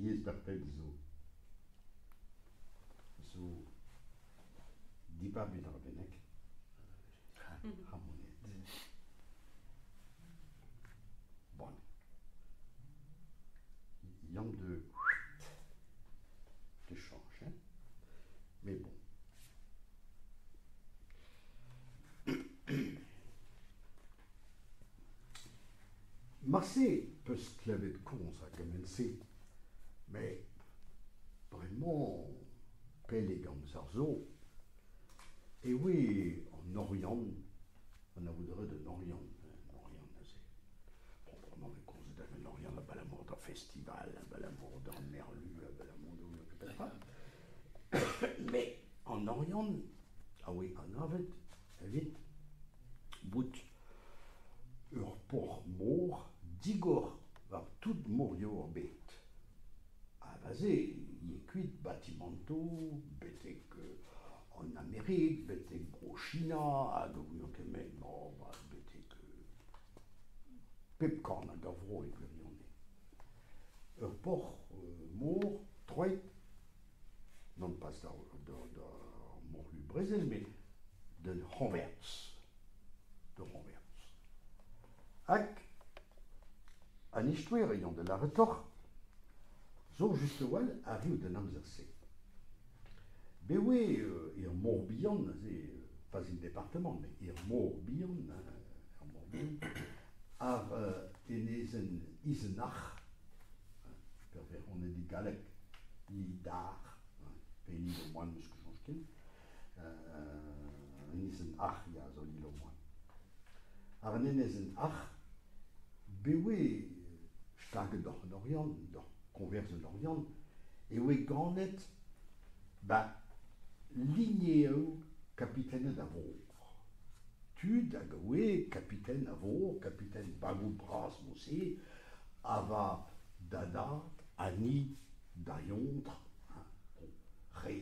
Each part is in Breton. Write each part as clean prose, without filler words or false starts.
yezh berped zo zo dibabet ar bennak ha monet. Bon. Yann de de change, hein? Mais bon. Marse 'peus klevet komz a gement-se, met bremañ pellik amzer zo e oe an Oriant, anaout a rit an Oriant, an Oriant neuze. Bon, bremañ e vez komzet ag an Oriant abalamour d'ar festival, abalamour d'ar merlu, abalamour da petra. Met an Oriant a oe anavet evit bout ur porzh-mor digor war tout morioù ar bed. Ha neuze e kuit batimantoù betek an Amerik, betek Bro-China hag n'on ket met betek pep korn ag ar vro e gwirionez. Ur porzh-mor troet non pas d'ar morlu brezel met d'un c'hoñvers, d'ur c'hoñvers. Hag an istoer eñ da lâret deoc'h zo just a-walc'h arriv d'an amzer-se. Bet oe er Mor-Bihan aze, pas en departement, met er Mor-Bihan, er Mor-Bihan, ar enezenn Izenac'h, peurvec'honed e galleg, Idar, pe L'Île-aux-Moines, n'eus ket soñj ken, an enezenn Arc'h, ya, zo l'Île-aux-Moines. Ar an enezenn Arc'h, bet oe staget doc'h an Oriant, doc'h koñvers an Oriant, e oe ganet ba ligneoù kapitened a vor. Tud hag a oe kapiten a vor, kapiten bagoù bras mod-se, a va da dad ha ni da eontr, hein, re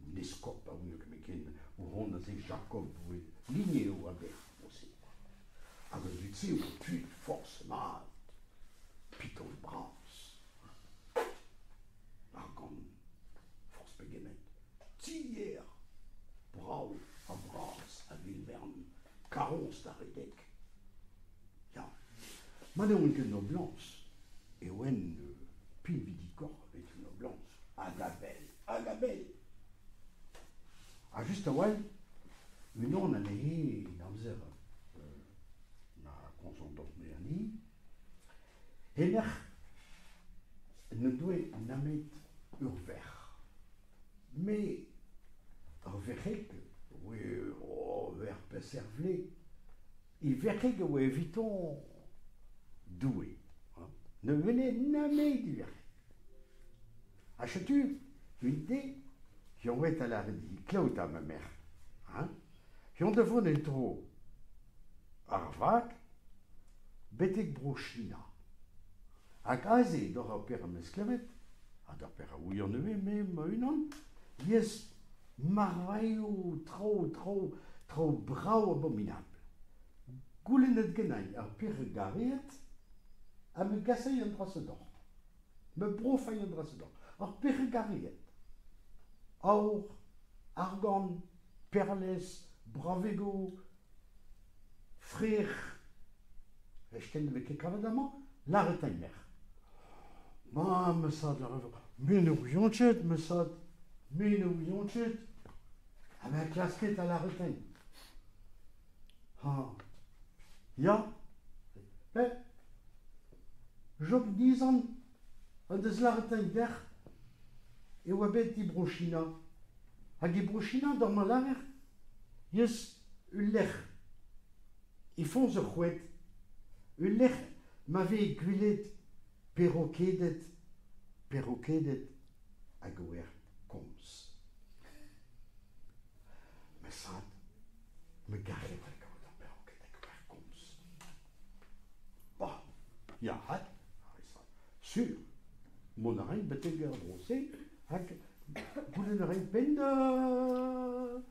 un eskob a ouie ket ken o vont aze Jacob voe lignez eo a-berz mod-se. Hag an dud-se o tud forzh mat, piton bras, ha gant forzh pegement tier brav ha bras a-vil-vern, karroñs da redek. Ya, ma ne oan ket noblañs e oan pinvidikoc'h evit un noblañs, hag a-bell, hag a-bell. Ha just a-walc'h, unan anezhe en amzer ma komzan doc'h-me anezhi, hennezh n'en doe nemet ur verc'h. Met ur verc'heg oe oh, verc'h peseurt vlez E verc'heg a oa evitañ Doue. Ne wele nemet e verc'heg. Ha setu un deiz eñ oa da lâret dit klev 'ta ma merc'h, hein, eñ da vont en-dro ar vag betek Bro-China. Hag aze doc'h ar pezh am eus klevet, ha d'ar pezh a ouian ivez me ma-unan, yes Marvailhoù, traoù, traoù, traoù brav abominabl. Goulennet ganin ar pezh a gariet ha me gasay an dra-se deoc'h. Me brofay an dra-se deoc'h. Ar pezh a gariet. Aour, argant, perlez, bravegoù, frer. Ken ne vez ket kavet amañ, lâret eo merc'h. Ma, ma sad, me ne ouion ket, ma sad, me ne ouion ket. Ha me klasket a lâret eo. Ha, ya, eh, Job Nizan en deus lâret eo dec'h e oa bet e Bro-China. Hag e Bro-China, d'ar ma lârer, eus ul lec'h E foñs ur c'hoed, ul lec'h ma vez gwelet perokeded, perokeded hag oer komz. Ma zad, me gare vel kaout ar peroked hag oer komz. Bah, ya, sur, mont a raint betek ar vro-se hag goulenn a raint penn d'ar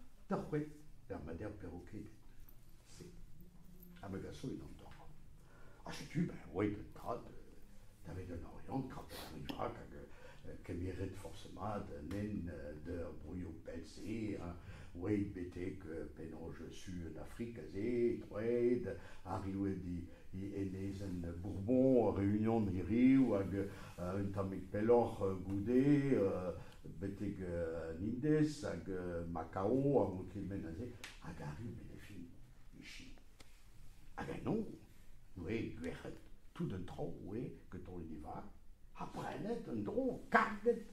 c'hoed, er mader perokeded. Se. Ha me gaso unan deoc'h. Ha setu, ben, oe un tad Davet an Oriant, krapet ar Ivrak hag kemeret forzh mat nen d'ur broioù pell-se, hein, oeit betek penaos su en Afrik aze, troet, arrivet i enezenn Bourbon, Réunion hiriv, hag un tammig pelloc'h goude, betek an Indez, hag Macao, hag kement aze, hag arri benn ar fin e Chine. Hag eno, oe gwerc'het tout an traoù oe gantañ en e vag, ha prenet un dro karget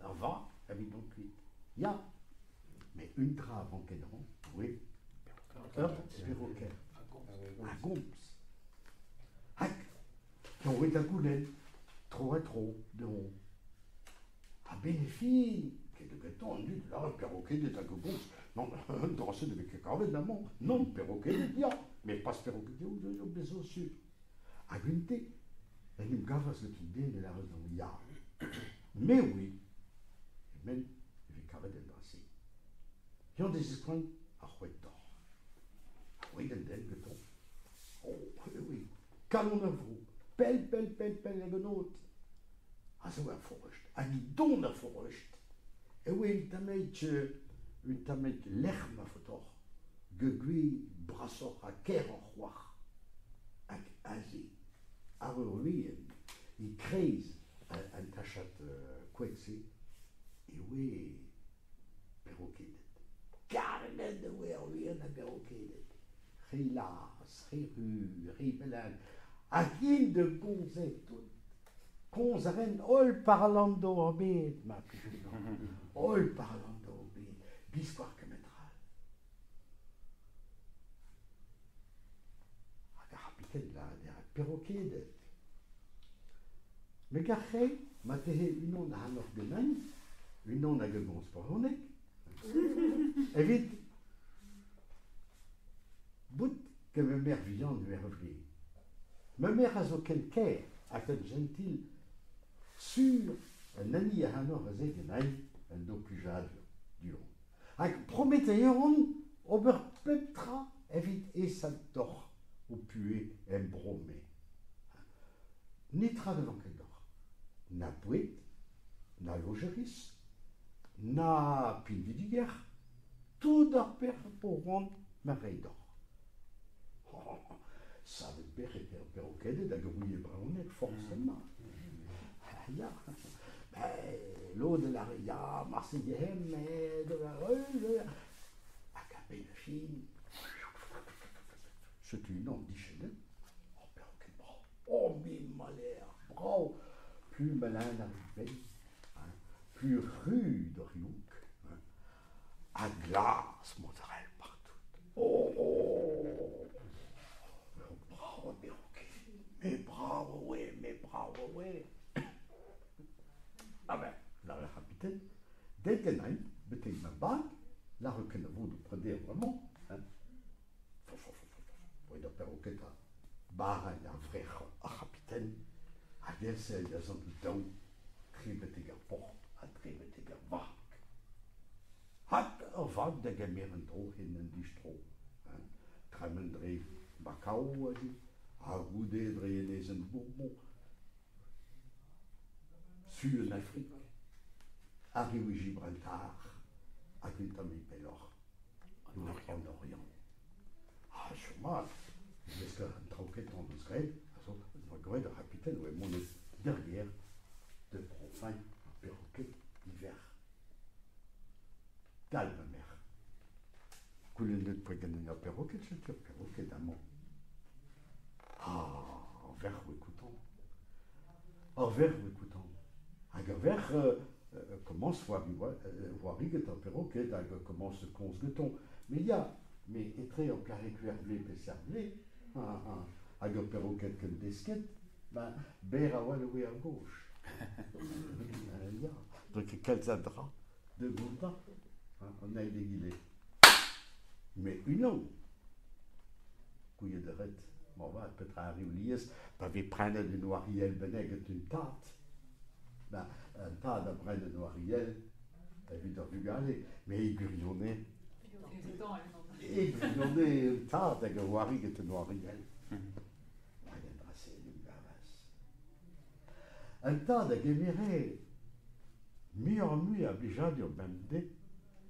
ur vag evit dont kuit. Ya, met un dra a vanke dezhañ oe ur perroquet a gomz. Hag oe da goulenn tro-ha-tro dezhañ. A-benn ar fin, ket da gentañ an dud lâret perrokedet hag a gomz. Nann, un dra-se ne vez ket kavet amañ. Nann, perrokedet, ya, met pas perrokedet zo bezañ sur. Hag un deiz, en em gavas gant un den e lâras dezhañ ya. Me oui, e-men e vez kavet an dra-se. Yann da ziskoagn a c'hwek deoc'h. A c'hwek an den gantañ. Oh, oui, kalon ar vro, pell, pell, pell, pell hag an aod. A zo er forest, hag i don er forest. E oe un tammig lec'h ma faotoc'h, geugwez brasoc'h ha kaeroc'h c'hoazh. Hag aze, ar ur we'enn, e-kreiz an tachad koad-se, e oe perrokedet. Karget e oe ar we'enn a berrokedet. Re las, re ru, re bennak. Hag int da gomzet tout. Komz a raent holl parlando ar bed, ma plij Holl parlando ar bed, biskoazh kement all. Hag ar c'habiten lâret dezhañ perrokedet. Me garfe ma tehe unan ac'hanoc'h ganin, unan hag a gomz brezhoneg, evit bout gant ma merc'h vihan Hervé. Ma merc'h a zo ken kaer ha ken jentil sur an hini ac'hanoc'h aze ganin en do plijadur du-hont. Hag prometiñ a ran ober pep tra evit aesaat deoc'h ho puhez em bro-me. Netra ne vank deoc'h, na boued, na lojeris, na pinvidigezh, tout ar pezh ho c'hoant ma reiñ deoc'h. Oh, savet bec'het er perrokedet hag ur ouie brezhoneg forzh mat. Ya, lod a lâre ya, marse met hag a-benn ar fin, setu unan dichenet. Oh, perroquet brav. Oh, me malheur, brav. Plus malin ar benn, hein, plus rude ar youk, hein, ha glas mozzarella partout. Oh, oh, bravo perroquet, mais bravo, ouais, mais bravo, ouais. Ah ben, lâre ar c'habiten, deuet ganin betek ma bag, lâre kenavo d'ho preder bremañ, hein. Voit ar perroquet a barrañ ar vrec'h ar c'habiten hag el-se da zont daou tre betek ar porzh ha tre betek ar vag. Hag ur vag da gemer an dro hen an distro. Hein. Tremen dre Macao aze, ha goude dre enezenn Bourbon, su en Afrik, arriv e Gibraltar hag un tammig pelloc'h, an Orient. Ah, sur mat, mesk an traoù kentañ hon eus graet, a zo doa graet ar c'habiten oa monet d'ar gêr da brofañ ar perroquet hiver. Dal ma merc'h. Goulennet poa ganin ar perroquet, setu ar perroquet amañ. Ah, ar verc'h oa kontant. Ar verc'h oa kontant. Hag ar verc'h komañs c'hoari get ar perroquet hag komañs komz gantañ. Met ya, met etre ur plac'hig c'hwec'h vloaz pe seizh vloaz hag ur perroquet ken desket, ben berr a-walc'h e oa ar gaoj. Ya, dre ket kalz a dra da gontañ an eil d'egile. Met unan, gouiet a ret moarvat petra arriv lies pa vez prenet un oariell bennak gant un tad. Ben, un tad a bren un oariell evit ar vugale, met e gwirionez, e gwirionez un tad hag a oari gant un oariell. Hag an dra-se en em gavas. An tad a gemere muioc'h-mui a blijadur bemdez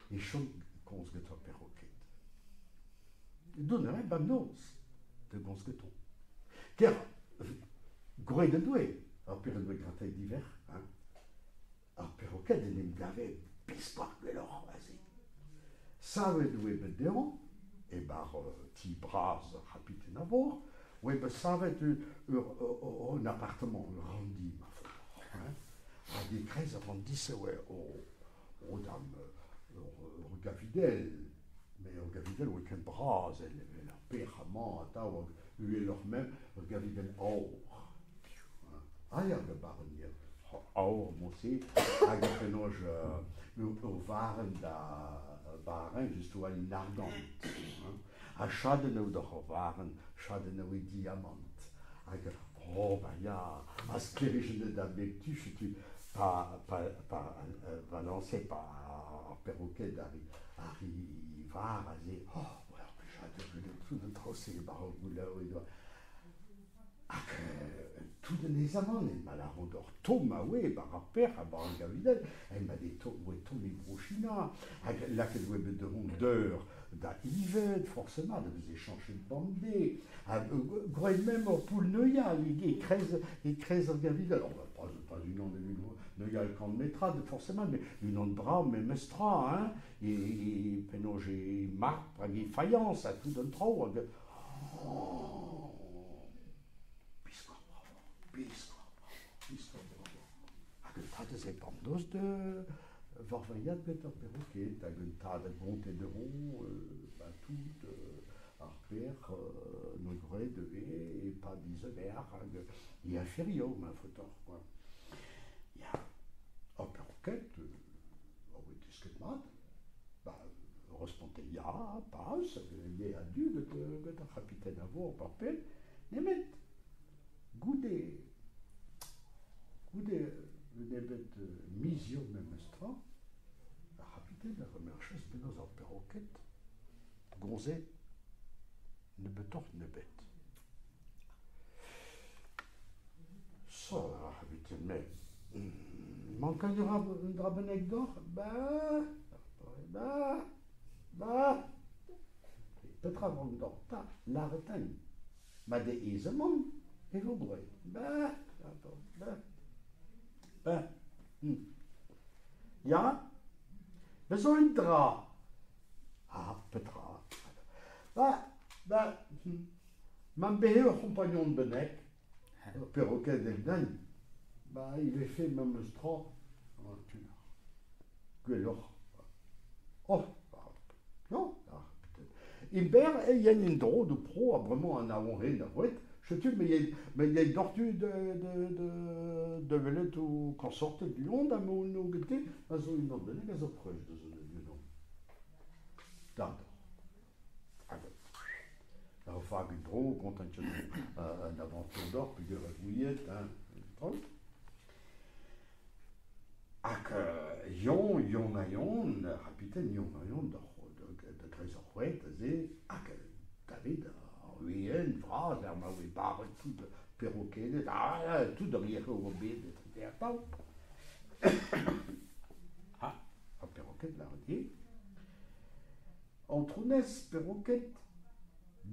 e chom komz get ur peroked. Dont a rae bemnoz da gomz getoñ. Ker gwraet en doe ar pezh en doe grataet divec'h, hein. Ar peroked en em gave biskoazh gwelloc'h aze. Savet oe bet dezhañ, e-barzh ti bras ar c'hapiten a vor, oe bet savet un appartement, ur ranndi ma faot deoc'h, hein. Hag e-kreiz ar ranndi-se oe o dam ur gavidell, met ur gavidell oe ken bras evel ar pec'h amañ atav hag uheloc'h mem, ur gavidell aour. Ah ya, da barenn aour mod-se, hag penaos ur varrenn da barrañ just oa en argant. Ha chadenn eo doc'h ur varrenn, chadenn eo e diamant. Hag oh ba ya, ha sklêrijennet a bep tu, setu pa pa pa valañse pa ar peroked ar re var aze, oh ar plijadur tout an traoù-se 'ba ar goulaou edo. Hag tout an aezamant, ma lâro deoc'h tomm a oe 'ba ar pec'h ha 'ba ar gavidell, emañ oe tomm e Bro-China, hag lakaet oe bet dehon deur da Yved, forcément, da veze chañchet bemdez, ha gwraet mem ur poull-neuial e-kreiz ar gavidell. Alors, pas unan evit neuial kant metrad, forcément, mais unan brav memes tra, hein, e penaos e marb hag e faïence ha tout an traoù, hag oh, Biskoazh bravañ, biskoazh bravañ, biskoazh bravañ. Hag un tad a bemnoz da varvailhat get ar peroked, hag un tad a gonte dezhoñ ba tout ar per 'noa graet ivez e-pad dizever hag e aferioù ma faot deoc'h kwa. Ya, ar peroked a oa desket mat. Ba responte ya, pas, hag eo a-du get ar c'hapiten a vor par penn, nemet goude goude un nebeud mizioù memes tra, ar c'hapiten a remerchas penaos ar peroked gomze nebeutoc'h-nebeut. Sort ar c'habiten, met mankañ a ra un dra bennak deoc'h? Ba, ba, ba. Petra 'vank deoc'h 'ta? Lâret din. Ma dez aezamant e vo gwraet. Ba, ba, ba. Ya, bez zo un dra. Ah, petra? Ba, ba, Ma'm behe ur c'hompagnon bennak, ur peroked evel ba e vefe memes tra gwelloc'h. Oh, non, Emberr e yen en-dro d'ho pro ha bremañ an avon-hen a voet. Setu me yay doc'htu da welet ho kañsorted du-hont ha m'on o gete a zo unan bennak a zo prest da zont du-hont. D'ar Hag ur vag dro kontant un avantur deoc'h peogwir e ouiet hein, traoù. Hag Yon, Yon ha Yon, ar c'habiten Yon ha Yon da greiz ar c'hoed aze, hag David ar weenn vras er ma oe barret tout perrokedet, ah, tout ar yec'hed oa bet etre atav. Ah, ar perroked lâret eo. Aotrounez perroked,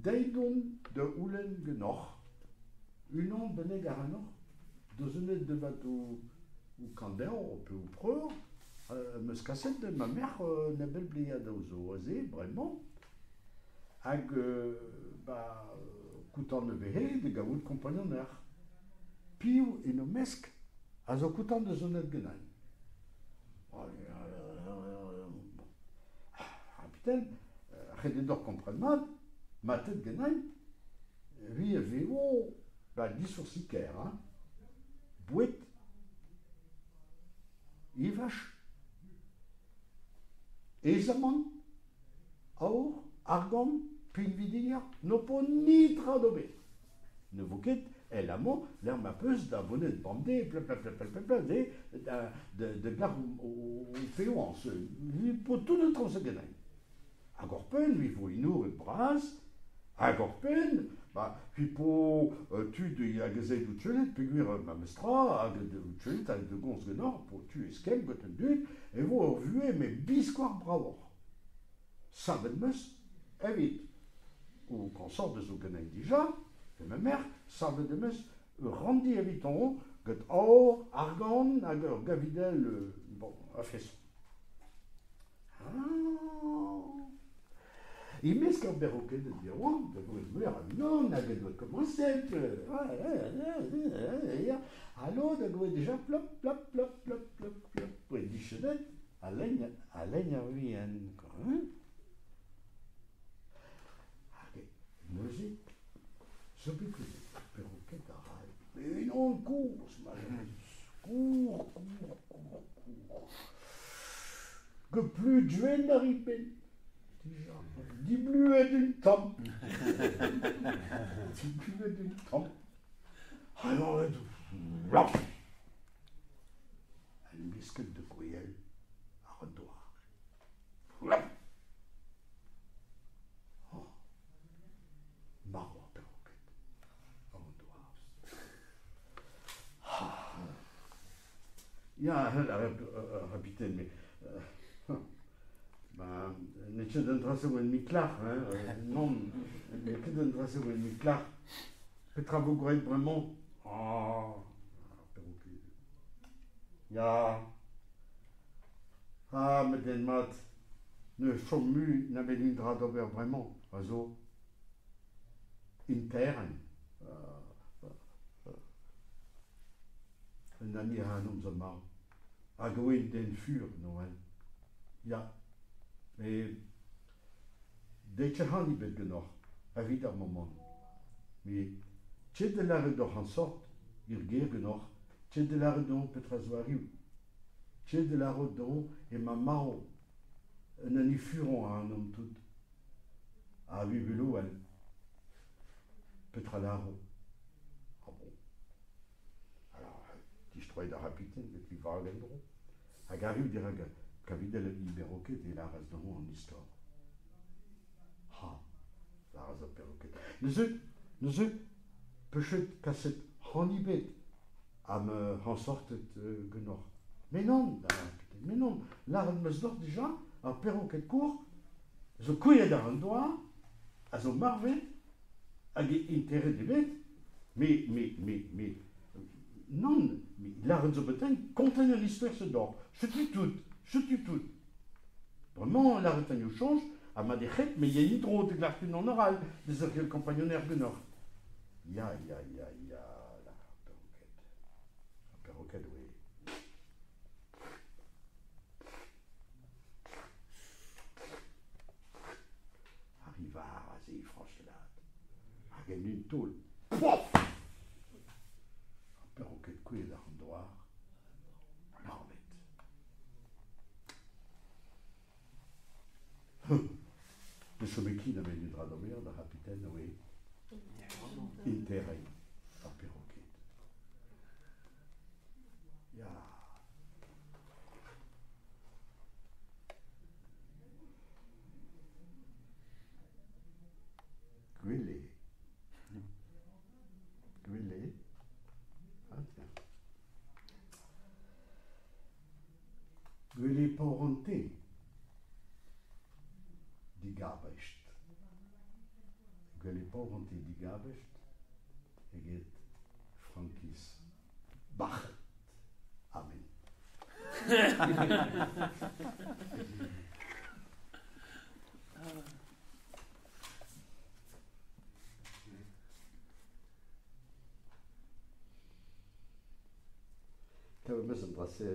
deuit on da c'houlenn ganeoc'h. Unan bennak ac'hanoc'h da zonet devat ho kenderv pe ho preur am eus kaset ma merc'h un avel bleadoù zo aze bremañ hag ba koutant e vehe da gaout kompagnonner. Piv en ho mesk a zo koutant da zonet ganin? Kapiten, ret eo deoc'h kompren mat, ma tet ganin, vi a vevo ba disoursi-kaer, hein. Boued, evaj, aezamant, aour, argant, pinvidigezh, n'ho po netra d'ober. Ne vo ket èl amañ lec'h ma 'peus da vonet bemdez pla-pla-pla-pla-pla da gar ho pevañs. Po tout an traoù-se ganin. Hag oc'hpenn, me vo enoret bras, hag oc'hpenn, Ba, c'hwi po tud hag ez aet out chelet, peogwir memes tra, hag out chelet hag da gomz ganeoc'h, po tu eskemm gant an dud, e vo ur vuhez met biskoazh bravoc'h. Savet 'm eus evit ho kañsordez zo ganin dija, pe ma merc'h, savet em eus ur ranndi evitañ gant aour, argant hag ur gavidell bon, a-feson. E-mesk ar berrokeded yaouank da voe meur a unan hag a doa komañset ha lod a goe deja plop plop plop plop plop plop oe dichedet ha lein ha lein ar wienn quoi hein. Hag neuze zo bet klevet perroked arall unan kozh malheurus kour kour kour kour Gant pluduenn ar benn dija dibluet un tamm dibluet un tamm ha wrap al lusket da gouel àr an douar wrap oh marv ar perroked àr an douar. Ya, ar c'habiten, mais ben, n'eo ket un dra-se oa miklac'h, hein, nann, n'eo ket un dra-se oa miklac'h. Petra vo graet bremañ? Ah, ar perroquet. Ya. Ah, met den mat, ne chom mui nemet un dra d'ober bremañ, a zo intern. Un ami ac'hanomp zo marv. Hag oa un den fur, Noël. Ya. Met deit ac'hann bet ganeoc'h, evit ar momant. Met ket da lâret deoc'h an sort, er gêr ganeoc'h, ket da lâret deomp petra zo arriv. Ket da lâret deomp emañ marv un hini furañ ac'hanomp tout. Ha Wibuloel, petra lâro? Ah bon. Alors, distroet ar c'habiten get e vag en-dro. Hag arru dirak kavidell an perroquet e lâras dezhañ an istor. Ha, lâras ar perroquet. Neuze, neuze, peuchet kaset hani bet ha ma c'hansorted ganeoc'h. Mais non, mais non, lâret 'm eus deoc'h dija, ar perroquet kozh zo kouezhet àr an douar, a zo marvet, hag interet ebet, mais, mais, mais, mais, nann, mais lâret zo bet din kontañ an istor-se deoc'h, setu tout, setu tout. Bremañ lâret an soñj, ha ma dec'het, me ya en-dro da glask unan arall, da zerc'hel kompagnonner ganeoc'h. Ya, ya, ya, ya, lâr ar perroquet. Ar perroquet oe. Arri war aze e frañsellat. Hag en un taol, poaf! Ar perroquet kouezhet àr an douar, marvet. Ne chome ket nemet un dra d'ober d'ar c'habiten oe intereiñ ar perroquet. Ya. Gwell eo. Gwell eo. Ah tiens. Gwell eo paourantez digabest. Gwell eo paourantez digabest eget frankiz bac'het. Amen. Kavet 'm eus an dra-se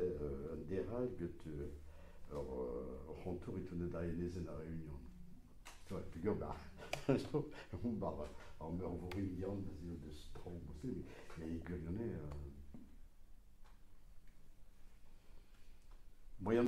un deral get ur c'hontour e tonet da enezenn ar Reunion. Peogwir bar ar meurvor indian ez eo deus traoù mod-se, met e gwirionez moaien